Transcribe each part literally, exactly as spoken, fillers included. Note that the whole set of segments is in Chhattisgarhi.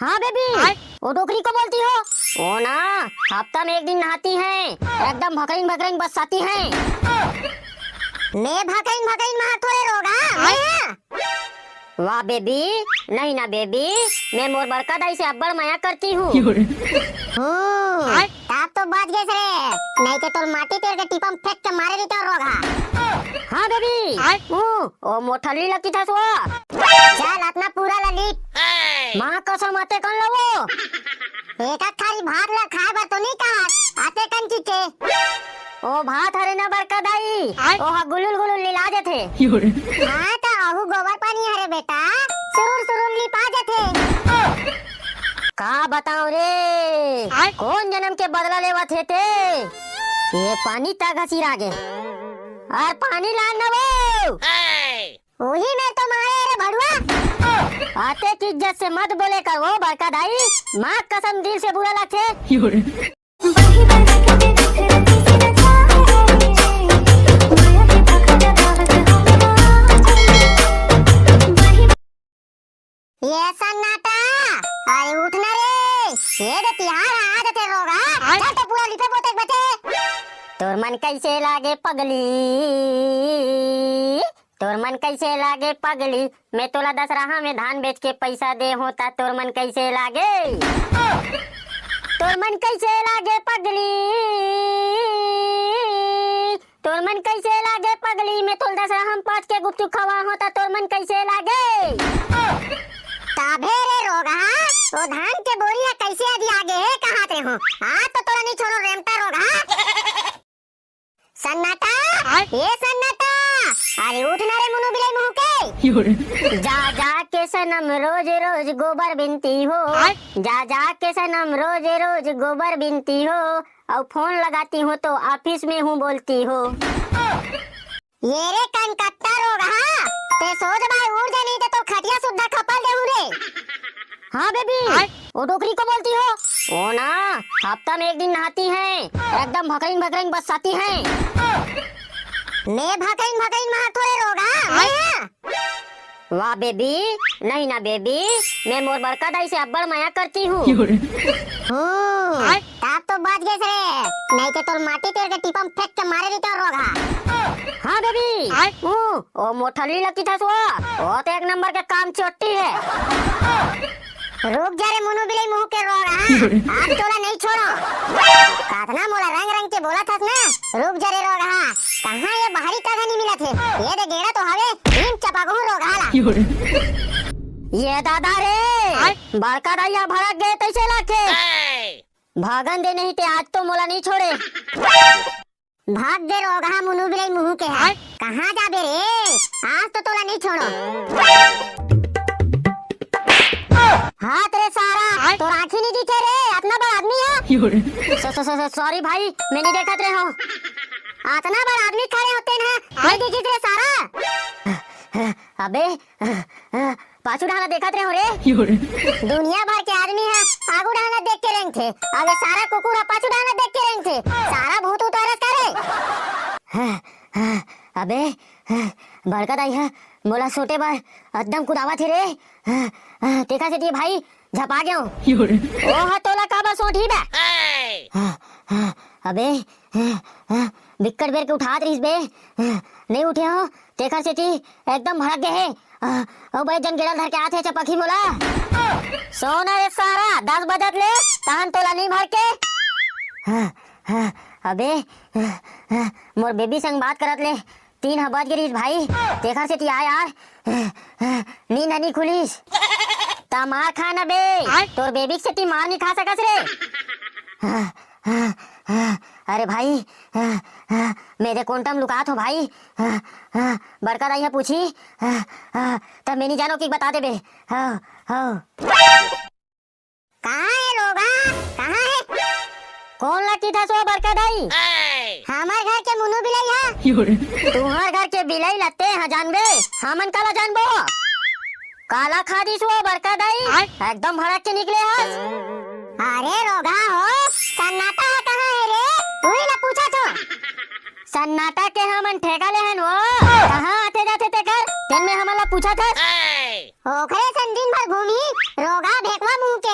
हाँ बेबी, वो डोकरी को बोलती हो? वो ना, हफ्ता में एक दिन नहाती हैं, एकदम भकरीन भकरीन बस्साती हैं। मैं भकरीन भकरीन नहाथों रे रोगहा, मैं हाँ। वाह बेबी, नहीं ना बेबी, मैं मोर बड़का दाई से अब्बड़ मया करती हूँ। हम्म, तब तो बच गेस रे, नहीं तो तोर माटी तेर के टीपा में फेंक के मारे रहितेंव रोगहा। हाँ बेबी, हूँ, ओ मोठल्ली लकी था सो। चल, अतना पूरा ला लीप। माँ कसम, अतेकन लवो। एक थारी भात ला खाए बर तो नहीं कहा, अतेकन की के। ओ भात हरे ना बड़का दाई, ओ हा गुलुल गुलुल लिला देथे। हाँ, तो अहू गोबर पानी हरे बेटा, सुरुर सुरुर लिपा देथे। का बताओ रे, कोन जनम के बदला लेवत हे ते? ये पानी तक घसीरा गे। अउ पानी लान ना वो। उही में तो मारे रे भड़ुआ। अतेक इज्जत से मत बोले कर वो बड़का दाई, माँ कसम दिल से बुरा लगथे। ये सन्नाटा, अरे उठ ना रे, ये दे तिहार आ जाथे रोगहा, चल तो पूरा लिपे पोते बचे। तोर मन कैसे लागे पगली, तोर मन कैसे लागे पगली, मैं तोला दसरहा में धान बेच के पैसा दे हों ता तोर मन कैसे लागे? तोर मन कैसे लागे पगली? तोर मन कैसे लागे पगली? मैं तोला दसरहा में पाँच के गुपचुप खवा हों ता तोर मन कैसे लागे? तभे रे रोगहा, वो धान के बोरी ह कैसे अदी आगे हे कहात रे हों। आज तो तोला नहीं छोड़ों रेमटा रोगहा। सन्नाटा, ए सन्नाटा, अरे उठ ना रे मुनु बिलाई मुहूं के। जा जा के सनम रोज रोज गोबर बिनती हो। जा जा के सनम रोज रोज गोबर बिनती हो। अउ फोन लगाती हूँ तो ऑफिस में हूँ बोलती हो। ये रे कनकट्टा रोगहा, ते सोच भाई उठ जा नहीं तो तोर खटिया सुद्धा खपल देहूं रे। हाँ बेबी, वो डोकरी को बोलती हो? वो ना, हफ्ता में एक दिन नहाती हैं, एकदम भकरीन भकरीन बस्साती हैं। मैं भकरीन भकरीन नहाथों रे रोगहा, मैं हाँ। वाह बेबी, नहीं ना बेबी, मैं मोर बड़का दाई से अब्बड़ मया करती हूँ। हम्म, तब तो बच गेस रे, नहीं तो तोर माटी तेर के टीपा में फेंक के मारे रहितेंव रोगहा। हाँ बेबी, हूँ, ओ मोठल्ली लकी था सो, वो तो एक नंबर के काम चोट्टी है। रुक जा रे मुनु बिलाई मुहूं के रोगहा, आज तोला नहीं छोड़ों। कातना मोला रंग रंग के बोलत हस ना, रुक जा रे रोगहा, कहाँ ये बाहरी कघा नहीं मिलत हे? ये दे गेड़ा तो हवे, भीम चपागहूं रोगहा ला। ये दादा रे, बड़का दाई ह भड़क गे तइसे लागथे। भागन दे नहीं ते आज तो मोला नहीं छोड़े। भाग गे रोगहा मुनु बिलाई मुहूं के हा। कहाँ जाबे रे? आज तो तोला नहीं छोड़ों। हाथ रे सारा, तोर आँखी नहीं दिखे रे, अतना बड़ आदमी हा। सॉ-, सॉ-, सॉ-, सॉरी भाई, मैं नहीं देखत रहे हों। अतना बड़ आदमी खड़े होते ना, नहीं देखिस रे सारा। अबे, पाछू डाहन देखत रहे हों रे। दुनिया भर के आदमी हा आगू डाहन देख के रेंगथे, अबे सारा कुकुर हा पाछू डाहन देख के रेंगथे। सारा भूत उतारस का रे? अबे, बड़का दाई हा मोला सोटे बर एकदम कुदावत हे रे। तेखर सेती भाई झपा गेंव। ओ हा तोला काबर सोटही बे? अबे, बिक्कट बेर के उठात रहिस बे, नहीं उठे हों, तेखर सेती एकदम भड़क गे हे। अउ बड़े जन गेड़ा ल धर के आत हे चपकही मोला। सोना रे सारा, दस बजत ले तहन तोला नहीं भड़के। अबे, मोर बेबी संग बात करत ले तीन ह बज गे रिहिस भाई, तेखर सेती आय यार, नींद ह नी खुलिस। त मार खा न बे, आय? तोर बेबी के सेती मार नी खा सकस रे। अरे भाई, मेरे कोंटम लुकात हों भाई, बड़का दाई ह पूछी, त मैं नी जानों कि बता देबे। कहाँ हे रोगहा? कहाँ हे? कोन ला किथस ओ बड़का दाई? हमर घर के मुनु बिलाई हा। तुंहर घर के बिलाई ला तें हा जानबे, हमन काला जानबो? काला खा दिस ओ बड़का दाई? आय? एकदम भड़क के निकले हस। अरे रोगहा हो, सन्नाटा हा कहाँ हे रे? उही ला पूछत हों। सन्नाटा के हमन ठेका ले हन वो। कहाँ आथे जाथे तेकर? तेन में हमन ला पूछत हस। ओखरे सन दिन भर घूमी, रोगहा भेकवा मुहूं के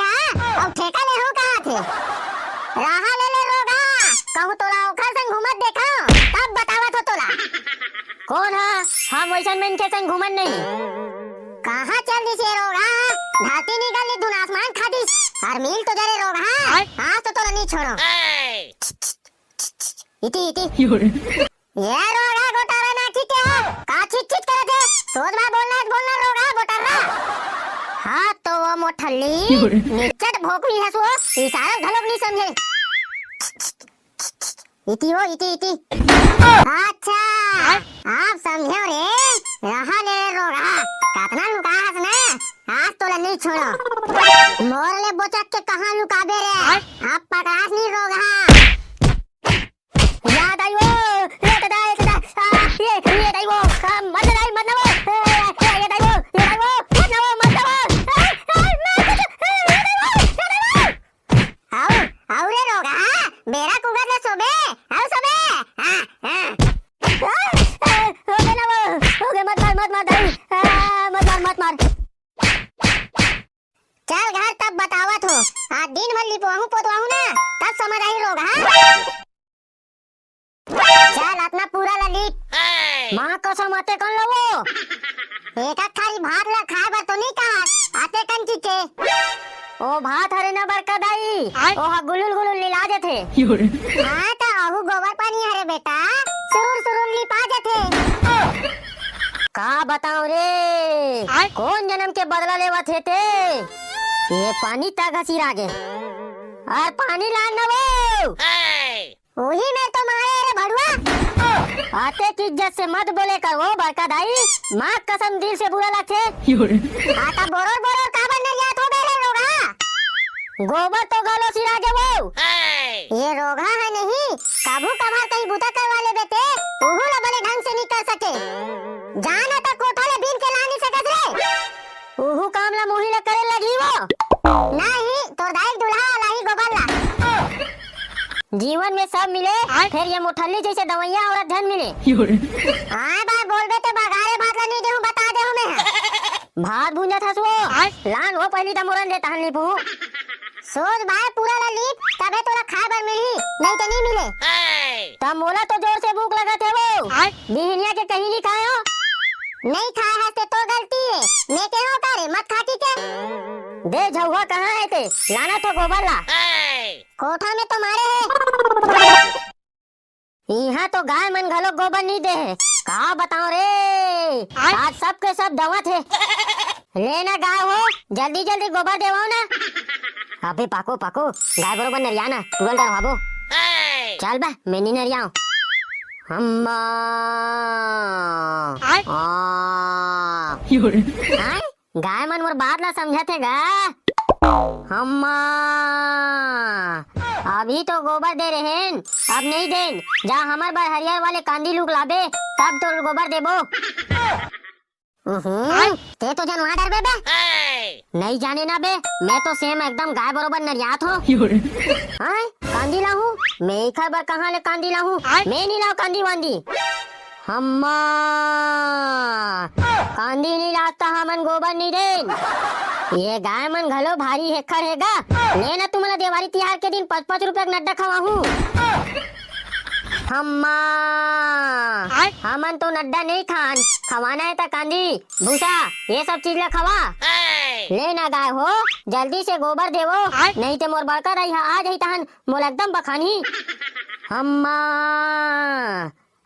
इनके संग घूमन नहीं। कहाँ चल दिस ये रोगहा? धरती निकल ली धुन आसमान खा दिस। अउ मिल तो जरे रोगहा। आज तो तोला नहीं छोड़ो। इति, इति। ये रोगहा गोटारा ना ठीक है। का छिच छिच करत हे? सोझ बात बोलना है, बोलना रोगहा गोटारा। हाँ तो वो मोठल्ली निचट भोकनी हस वो, इशारा घलोक नहीं समझे। इति हो, इति, इति। अच्छा, आप समझे रे, रहा ले रे रोगहा, कतना लुकाहस ना, आज तोला नहीं छोड़ो। मोर ले बोचक के कहाँ लुकाबे रे, आप पकड़ास नहीं रोगहा। या दाई वो, ये दादा, ये दादा, आ, ये, ये दाई वो, आ, मत दाई, मत ना वो, ए, ए, ये दाई वो, ये दाई वो, मत ना वो, मत ना वो, ए, ए, मत, ए, ये दाई वो, ये दाई वो। आओ, आओ रे रोगहा, बेरा कुगत ले सोबे, आओ सोबे, हाँ, हाँ। आ, ए, हो गे ना वो, हो गे, मत मार, मत मार दाई, आ, मत मार, मत मार। चल घर तब बतावत हो, आज दिन भर लिपवाहूँ पोतवाहूँ ना, तब समझ आही रोगहा। चल, अतना पूरा ला लीप। माँ कसम, अतेकन ला वो। एक आध थारी भात ला खाए बर तो नहीं कहा, अतेकन की के। ओ भात हरे ना बड़का दाई, आय। ओ हा गुलुल गुलुल लिला जथे। हाँ, त अहू गोबर पानी हरे बेटा, सुरुर सुरुर लिपा जथे। का बताओ रे, आय। कोन जनम के बदला लेवत हे ते? ये पानी तक हसीर आगे। अउ पानी लान ना वो। उही में तो मारे रे भड़ुआ। अतेक इज्जत से मत बोले कर वो बड़का दाई, माँ कसम दिल से बुरा लगथे। आता बोरोर बोरोर काबर नरियात हो बे रे रोगहा? गोबर तो घलो सिरा जबो। ये रोगहा है नहीं, कभू कभार कहीं बूता करवा लेबे ते, उहू ला बने ढंग से नहीं कर सके। जाना त कोठा ले बीन के ला नहीं सकत रे। उहू काम ला मुही ले करे लगही वो। नहीं, तोर दाई के दुल्हा लाही गोबर ला। जीवन में सब मिले, आय। फेर ये मोठल्ली जैसे दवैया औरत झन मिले। आय बाय बोलबे ते बघारे भात ला नहीं देहूं, बता देहूं मैं। भात भूंजत हस वो। आय। लान वो पहली दमोरन ले तहन लीपू। सोझ बाय पूरा ला लीप, तभे तोला खाए बर मिलही, नहीं ते नहीं मिले। त मोला तो जोर से भूख लगत हे वो। आय। बिहनिया के कहीं नहीं खायो। नहीं खाए हस ते तोर गलती हे। मैं केहो का रे, मत खा की के। दे झउहा कहाँ हे ते? लाना तो गोबर ला। कोठा में तो मारे हे। इहाँ तो गाय मन घलो गोबर नहीं दे हे। का बताओ रे? आय। आज सब के सब दवत हे। ले ना गाय हो, जल्दी जल्दी गोबर देवाओ ना। अबे पाको, पाको, गाय बरोबर नरिया ना, तुरंत डरवाबो। चल बा, मैं नहीं नरियाओ। हम्मा। आय। आ। आय? गाय मन मोर बात ला समझत हे गा। हम्मा। अभी तो गोबर दे रहेन, अब नहीं देन। जा हमर बर हरियर वाले कांदी लूक लाबे, तब तो गोबर देबो। उहुं, ते तो जनवा डरबे बे। नहीं जाने ना बे, मैं तो सेम एकदम गाय बरोबर नरियात हो। हाँ, कांदी लाहूं? मैं इखर बर कहाँ ले कांदी लाहूं? मैं नहीं लाओ कांदी वांदी। हम्मा, कांदी नहीं लात त हमन गोबर नहीं देन। ये गाय मन घलो भारी हेखर हे गा। ले ना तुमला देवारी तिहार के दिन पाँच पाँच रुपया के नड्डा खवाहूं। हम्मा, हमन तो नड्डा नहीं खान, खवाना है त कांदी, भूसा, ये सब चीज ला खवा। ले ना गाय हो, जल्दी से गोबर देवो, नहीं ते मोर बड़का दाई हा आ जाही तहन मोला एकदम बखानही। हम्मा,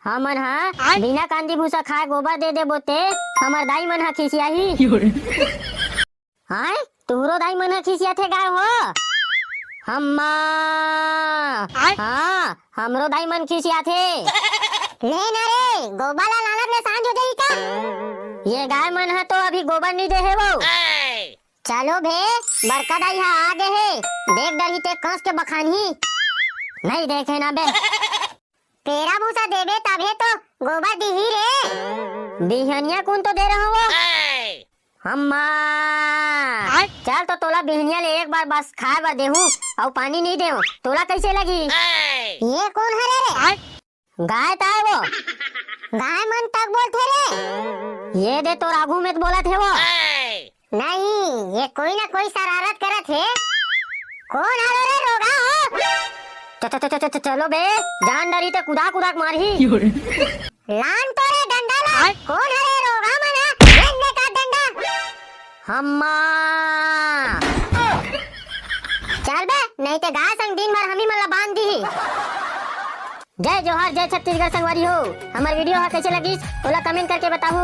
हमन हा बिना कांदी भूसा खाए गोबर दे देबो ते हमर दाई मन हा खिसियाही। हाय, तुहरो दाई मन हा खिसियाथे गाय हो? हम्मा, हाँ, हमरो दाई मन खिसियाथे। ले ना रे, गोबर ला लानत ले सांझ हो जाही का? ये गाय मन हा तो अभी गोबर नहीं दे हे वो। चलो बे, बड़का दाई हा आ गे हे, देख डरही ते कस के बखानही। नहीं देखे ना बे। पेरा भूसा देबे तभे तो गोबर दिही रे। बिहनिया कुन तो दे रहा वो। हम्मा, चल तो तोला बिहनिया ले एक बार बस खाए बर देहूं, अउ पानी नहीं देहूं, तोला कैसे लगी? ये कौन हरे रे? गाय ताय वो। गाय मन तक बोलथे रे। ये दे तोर आगू में तो बोलत हे वो। नहीं, ये कोई ना कोई शरारत करत हे। कौन हरे रे रोगा हो? च-, च-, च-, च-, च-, चलो बे, जान डरी ते कुदा कुदा के मारही। लान तो रे डंडा ला। कौन हरे रोगा? अम्मा। चल बे, नहीं ते गाय संग दिन भर हमी मन ला बांध दिही। जय जोहार, जय छत्तीसगढ़ संगवारी हो। हमर video ह कैसे लगिस, ओला comment करके बताहू।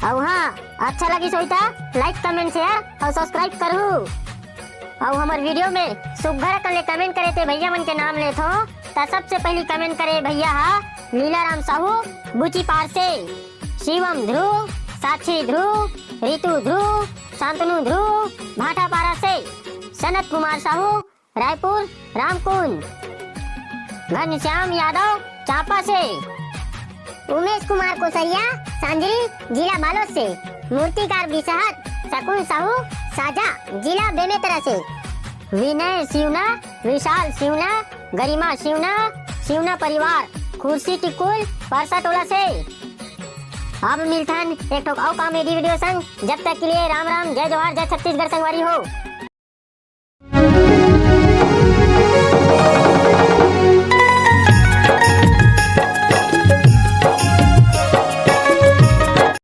अउ हाँ, अच्छा लगिस होही त like, comment, share अउ subscribe करहू। अउ हमर video में सुग्घर अकन ले comment करे ते भैया मन के नाम लेथो, त सबसे पहली comment करे भैया ह लीलाराम साहू, बुची पार से, शिवम ध्रुव, साक्षी ध्रुव, रितु ध्रुव, शांतनु ध्रुव, भाटापारा से, सनत कुमार साहू, रायपुर रामकुंड, घनश्याम यादव, चांपा से, उमेश कुमार कोसरिया, सांजरी, जिला बालोद से, मूर्तिकार बिसहत, शकुन साहू, साजा, जिला बेमेतरा से, विनय सिवना, विशाल सिवना, गरिमा सिवना, सिवना परिवार, खुर्सी टिकुल, परसा टोला से। अब मिलथन एक ठो अउ comedy video संग। जब तक के लिए राम राम, जय जोहार, जय छत्तीसगढ़ संगवारी हो।